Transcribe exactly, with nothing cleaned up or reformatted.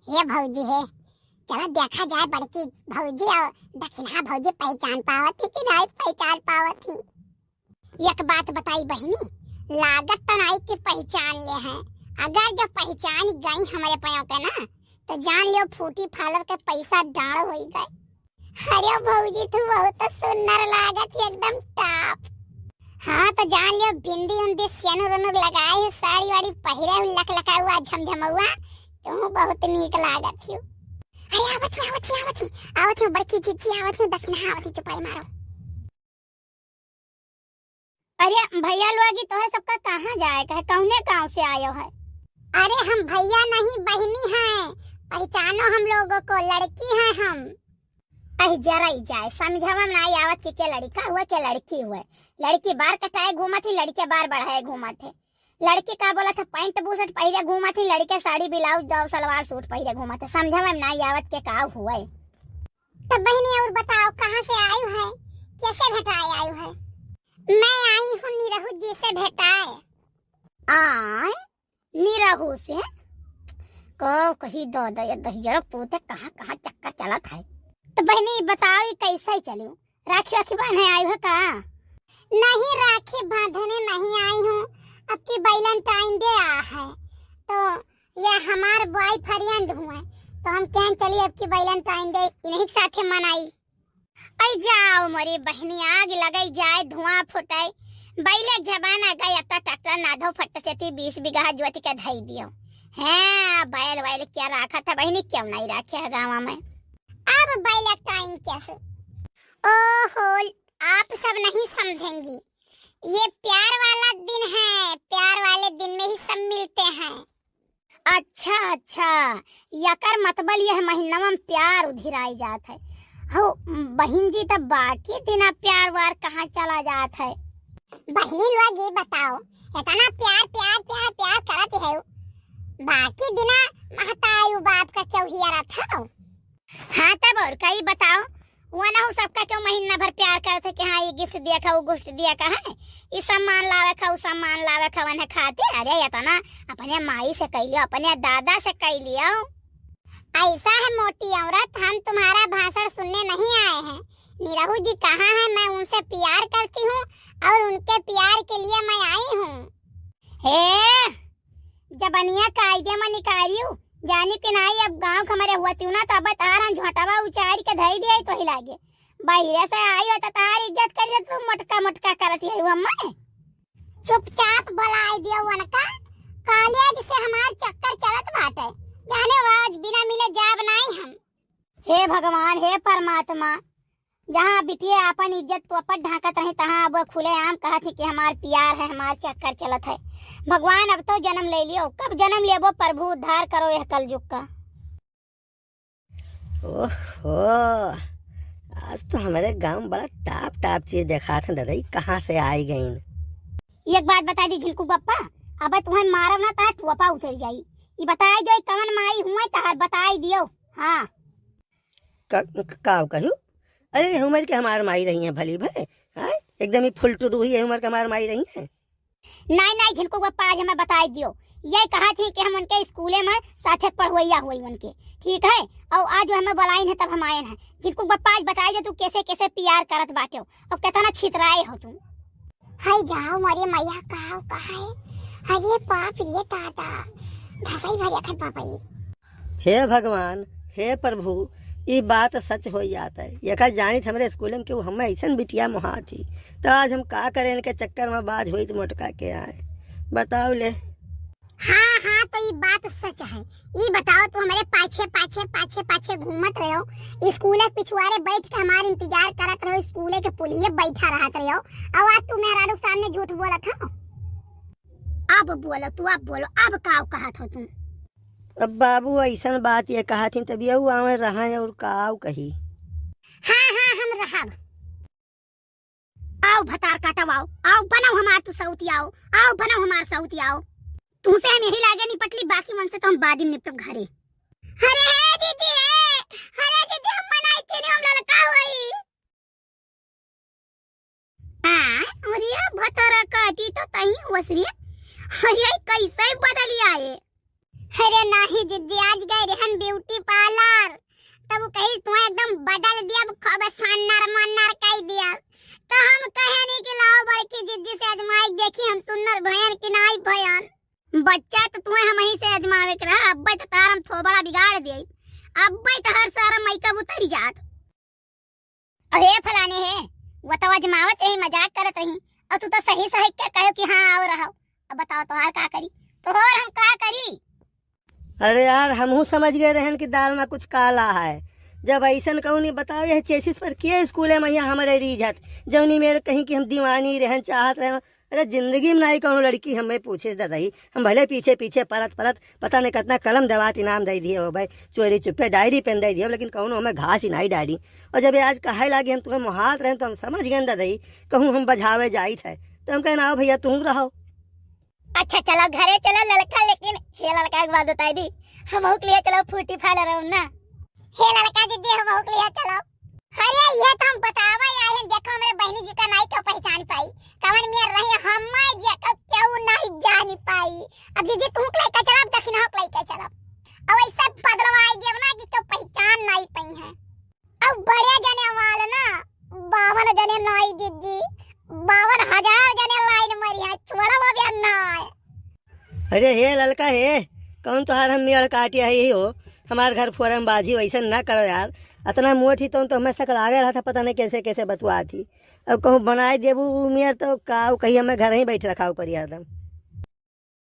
हे भौजी हे, चला देखा जाए बड़की भौजी और दखिनहा भौजी पहचान पावत ही कि नाहीं पहचान पावत ही। एक बात बताई बहिनी, लागत तो नाहीं कि पहचान ले हैं। अगर जब पहचान गई हमरे पयों के ना, तो जान लियो फूटी फालर के पैसा डाँड़ होई गए। अरे भौजी, तू बहुत सुंदर लागत ही, एकदम top। हाँ, तो जान लियो बिंदी उंदी सेनुर उनुर लगाए ही, साड़ी वाड़ी पहिरे ही, लकलकाउआ झमझमउआ, तू बहुत नीक लागत ही। अरे आवत ही, आवत ही, आवत ही, आवत ही, बड़की जिज्जी आवत ही, दखिनहा आवत ही, चुपाई मारो। अरे भैया लोग, ई तोहरे सबका कहाँ जाए का है, कौने गाँव से आयो है? अरे हम भैया नहीं, बहिनी हैं, पहचानो हम लोगों को, लड़की हैं हम। अहि जरई जाए, समझवा में नाई आवत कि के लड़का हुए, के लड़की हुए। लड़की बार कटाए घूमत ही, लड़के बार बढ़ाए घूमत है। लड़की का बोलत है, पैंट बुशर्ट पहिरे घूमत ही, लड़के साड़ी ब्लाउज दौ सलवार सूट पहिरे घूमत है। समझवा में नाई आवत के का हुए। तो बहिनी और बताओ, कहाँ से आयु है, कैसे भेटाए आयु है? मैं आई हूँ निरहू जी से भेटाए। आय, निरहू से? को कही दो दो ये दहिजरो पूते कहाँ कहाँ चक्कर चलत है। तो बहिनी बताओ, ये कैसे चलू? राखी वाखी बांधे आयु है का? नहीं, राखी बांधने नहीं आई हूँ, अब की Valentine Day आ है, तो ये हमार boyfriend हुए, तो हम कहन चली अब की Valentine Day इन्हीं के साथे मनाई। ऐ जाओ मोरी बहिनी, आग लगई जाए, धुआं फुटई। बैले जमाना गए, अब तो ट्रैक्टर नाधो फट से ती बीस बीघा जोत के धई दियो। हैं, बैल वैल क्या राखत है बहिनी, क्यों नहीं राखे है गाँव में? अब Valentine कैसे? ओहो, आप सब नहीं समझेंगी, ये प्यार वाला दिन है, प्यार वाले दिन में ही सब मिलते हैं। अच्छा, अच्छा, यकर मतबल यह महीनवा में प्यार उधिराई जात है। हो, बहिन जी, तब बाकी दिना प्यार व्यार कहाँ चला जात है? बहिनी लोग, ये बताओ, इतना प्यार, प्यार, प्यार, प्यार करत है, बाकी दिना महतारी बाप का क्यों हियरत हो? हाँ, तब और कई बताओ, वनहु सबका क्यों महीना भर प्यार करत है कि हाँ, ये gift दिया का, वो gift दिया का है, ये सामान लावे का, वो सामान लावे का, वन्हे खातिर। अरे, इतना अपने माई से कह लियो, अपने दादा से कह लियो। ऐसा है मोटी औरत, हम तुम्हारा भाषण सुनने नहीं आए हैं। निरहू जी कहाँ हैं? मैं उनसे प्यार करती हूँ और उनके प्यार के लिए मैं आई हूँ। हे, जबनिया कायदे में निकालियो, जानी कि नाई अब गाँव के हमरे हुआ तिउना, तब तार हम झोंटवा उचार के धई दिए तो ही लागे। बहिरे से आई हो तो तार इज्जत करिए, तू मोटका मोटका करत है हमें। चुपचाप बुलाई दियो उनका, कॉलेज से हमार चक्कर चलत बाटे, जाने वो आज बिना मिले जाब नाई हम। हे भगवान, हे परमात्मा, जहाँ बिटिया आपन इज्जत चौपट ढांकत रही, तहाँ अब खुलेआम कहत ही कि हमार प्यार है, हमार चक्कर चलत है। भगवान, अब तो जन्म ले लियो, कब जन्म लेबो प्रभु, उद्धार करो यह कलयुग का। ओहो, आज तो हमरे गाँव में बड़ा top top चीज देखात हैं दादा, ई कहाँ से आई गईन? एक बात बताई दी झिनकू बप्पा, अब तुम्हें मारब ना, तहार टोपा उतर जाई। ई बताई दे, कवन माई हुए तहार, बताई दियो। हाँ। का, का, का कहू? अरे, उमर के हमार माई रही हैं भली भले, हाँ? एकदम ही फुलटुरू ही है, उमर के हमार माई रही हैं। नाई, नाई, झिनकू बप्पा, आज हमें बताई दियो। ये कहा थी कि हम उनके स्कूले में साथे पढ़वैया हुई उनके, ठीक है? और आज हमें बुलाइन है, तब हम आयन है। झिनकू बप्पा, आज बताई दे, तू कैसे, कैसे प्यार करत बाटे हो और कितना छितराए हो तू। हाय जाओ मोरे मैया, का, का है? अरे बाप रे दादा, धसाई भर अखन पापा ये। हे भगवान, हे प्रभु, ई बात सच हो जात है। एका जानित हमरे स्कूल में केहू हमें ऐसन बिटिया मोहात ही, तो आज हम का करें इनके चक्कर में बाज होई तो मोटका के आए। बताओ ले। हाँ, हाँ, तो ई बात सच है। ई बताओ, तू हमरे पाछे, पाछे, पाछे, पाछे घूमत रहो, स्कूल के पिछुआरे बैठ के हमार इंतजार करत रहो, स्कूल के पुलिये बैठा रहत रहो, और आज तू मेहरारू के सामने झूठ बोलत हो। अब बोलो तू, अब बोलो, अब काव कहत हो तू? अब बाबू ऐसन बात ये कहत ही, तब यहू आवे रहा और काव कही। हाँ, हाँ, हम रहब। आओ भतार काटव, आओ, आओ बनव हमार तू सौती, आओ, आओ बनव हमार सौती, आओ। तुमसे हम यही लागे निपटली, बाकी मन से तो हम बाद में निपटब घरे। अरे हे जीजी हे, अरे जीजी हम मनाई चीनी हम ललका होई। हाँ, अरे भतारा काटी तो तई वसरिया। अरे कैसे बदली आए। अरे नाही जिज्जी, आज गए रहन ब्यूटी डाल दिया, खूब सन्नर मन्नर कई दिया। तो हम कहे नहीं कि लाओ बड़की जिज्जी से आजमाई देखी हम सुन्नर भयन कि नाई भयन। बच्चा तो तुम्हें हम ही से आजमावे के रहा, अब्बे तो तार हम थोबड़ा बिगाड़ दिए, अब्बे तो हर सारा makeup उतरी जात। अरे फलाने है, वो तो आजमावत रही, मजाक करत रही, और तू तो सही सही के कहो कि हाँ आओ रहो। अब बताओ तो और का करी, तो और हम का करी? अरे यार, हमहू समझ गए रहन कि दाल में कुछ काला है। जब ऐसन कहूँ नहीं बताओ, यह चेसिस पर के स्कूल में यहाँ हमारे रीझत, जौनी मेरे कहीं कि हम दीवानी रहन चाहत रहन। अरे जिंदगी में नहीं कहूँ लड़की हमें पूछे ददई, हम भले पीछे पीछे परत परत पता नहीं कितना कलम दवात इनाम दे दिए हो भाई, चोरी चुप्पे डायरी पेन दे दिए हो, लेकिन कहूँ हमें घास ही नहीं डाली। और जब ये आज कहे लागी हम तुम्हें मुहात रहन तो हम समझ गए ददई, कहूँ हम बजावे जाइत है, तो हम कहना आओ भैया तुम रहो। अच्छा चलो घरे चलो ललका, लेकिन हे ललका एक बात बताई दी, हमहू के लिए चलो फूटी फाल रहो ना। हे ललका जिज्जी हमहू के लिए चलो। अरे ये तो हम बतावा आए हैं, देखो हमरे बहनी जी का नाई क्यों पहचान पाई, कवन मेर रही हम देखो क्यों नहीं जान पाई। अब जिज्जी तू के लेके चलो, दक्षिणा के लेके चलो, अब ऐसे पदरवा आई देव ना कि क्यों पहचान नहीं पाई है। अब बड़े जने वाले ना, बावन जने नाई जिज्जी, बावन हजार जने लाइन मरी है, छोड़ा वो भी ना है। अरे हे ललका हे, कौन तोहार हम मेड़ काटिया ही हो? हमार घर फोरम बाजी वैसे ना करो यार, अतना मोट ही तो, तो हमें सकल आगे रहा था, पता नहीं कैसे कैसे बतुआ थी। अब कहूँ बनाए देबू उ मेड़ तो का, उ कहीं हमें घर ही बैठ रखा ऊपर हरदम।